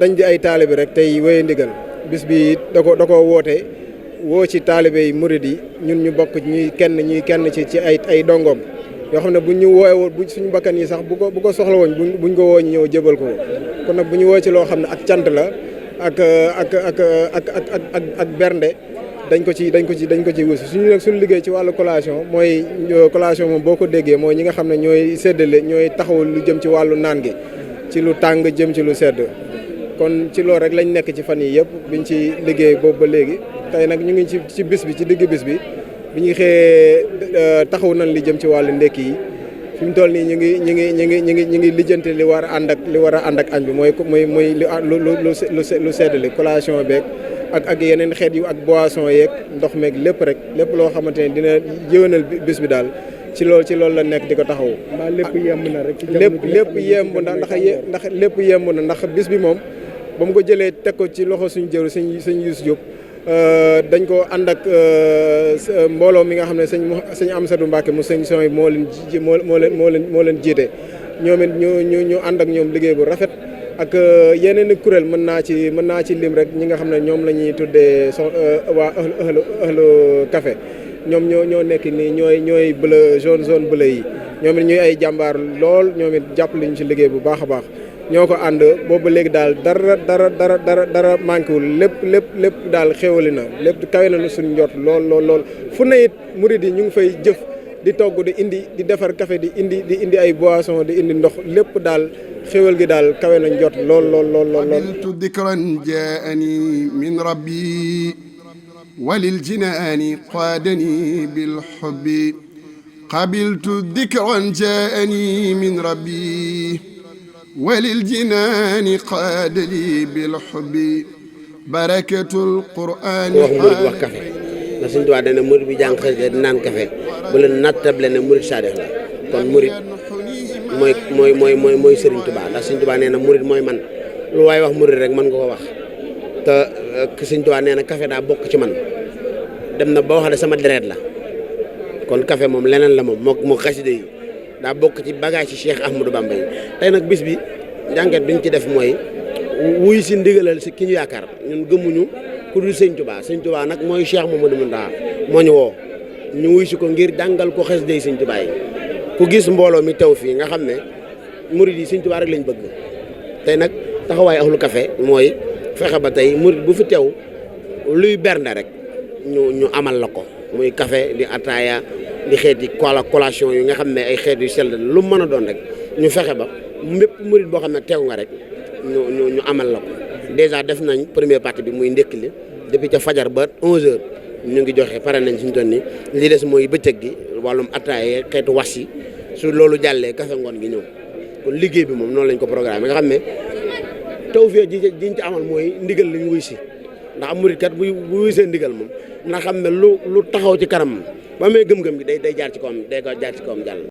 dañ di ay taalibe rek tey wéye ndigal bis bi da ko woote woo ci taalibe yi murid yi ñun ñu bokk ñuy kenn ci ay dongoom yoo xam ne buñ ñu woowe bu suñu bakkan yi sax bu ko soxla woon buñ ko woo ñu ñëw jëbal ko kon nag bu ñu woo ci loo xam ne ak cant la ak bernde dañ ko ci wusi suñu liggéey ci wàllu collation mooy collation moom boo ko déggee mooy ñi nga xam ne ñooy séddale ñooy taxaw lu jëm ci wàllu naan gi ci lu tàng jëm ci lu sedd kon ci loolu rek lañ nekk ci fan yi yëpp biñ ci liggéey boobu ba léegi tey nag ñu ngi ci bis bi ci digg bis bi bi ñu xëyee taxaw nañ li jëm ci wàllu ndekki yi fi mu toll nii ñu ngi lijjanti li war a ànd ak añ bi mooy lu seddali collation beeg ak yeneen xeet yu ak boisson yeeg ndox meeg lépp loo xamante ne dina jëwénal bis bi daal ci loolu la nekk di ko taxaw. mbaa lépp yemb na rek. lépp yemb na ndax lépp yemb na ndax bis bi moom ba mu ko jëlee teg ko ci loxo suñu jëru suñ Youssou Diop dañ ko ànd ak mbooloo mi nga xam ne sëñ Amsadou Mbacke mu sëñ son yi moo leen jiite ñoom it ñu ànd ak ñoom liggéey bu rafet ak yeneen i kuréel mën naa ci lim rek ñi nga xam ne ñoom la ñuy tuddee waa ëhlu café ñoom ñoo nekk nii ñooy bleu zone bleu yi ñoom it ñuy ay jàmbaar lool ñoom it jàppale ñu ci liggéey bu baax a baax ñoo ko ànd boobu léegi daal dara manqué wul lépp daal xéwali na lépp kawe na suñu njort lool fu ne it murid yi ñu ngi fay jëf di togg di defar café di indi ay boisson di indi ndox lépp daal xéwal gi daal kawe na njort lool. qabiltu dikran jaani min rabbi walil jinaani qaadani bil hubbi qabiltu dikran jaani min rabbi walil jinaani qaadali bil hubbi barakatul qur'aani wax murid wax café ndax Sëñ Tuubaa dana murid bi jàng xasida di naan café bu leen nattable ne murid saadix la kon murid mooy Sëriñ Tuubaa ndax Sëñ Tuubaa nee na murid mooy man lu waaye wax murid rek mën nga ko wax te Sëñ Tuubaa nee na café daa bokk ci man dem na ba wax ne sama deret la kon café moom leneen la moom moo xasida yi daa bokk ci bagage ci Cheikh Ahmadou Bamba yi tey nag bis bi jàngat bi ñu ci def mooy wuy si ndigalal si ki ñu yaakaar ñun gëmuñu ku dul Sëñ Tuubaa nag mooy Cheikh Mamadou Mountakha moo ñu woo ñu wuy si ko ngir jàngal ko xasida yi Sëñ Tuubaa yi ku gis mbooloo mi teew fii nga xam ne murid yi Sëñ Tuubaa rek lañ bëgg tey nag taxawaay ahlu café mooy fexe ba tey murid bu fi teew luy bernde rek ñu amal la ko muy café di ataaya di xeeti collation yi nga xam ne ay xeet yu sell lu mën a doon rek ñu fexe ba mépp murid boo xam ne teew nga rek ñu amal la ko déjà def nañ première partie bi muy ndékki li depuis ca fajar ba 11h ñu ngi joxe pare nañ suñu toon ni li des mooy bëccëg gi wàllum ataaya xeetu was yi su loolu jàllee café ngoon gi ñëw kon liggéey bi moom noonu lañ ko programme nga xam ne tawfeex jiñ ci amal mooy ndigal li ñu wuy si ndax am murid kat bu wuy see ndigal moom na xam ne lu taxaw ci kanam ba may gëm-gëm gi day jaar ci kawam jàll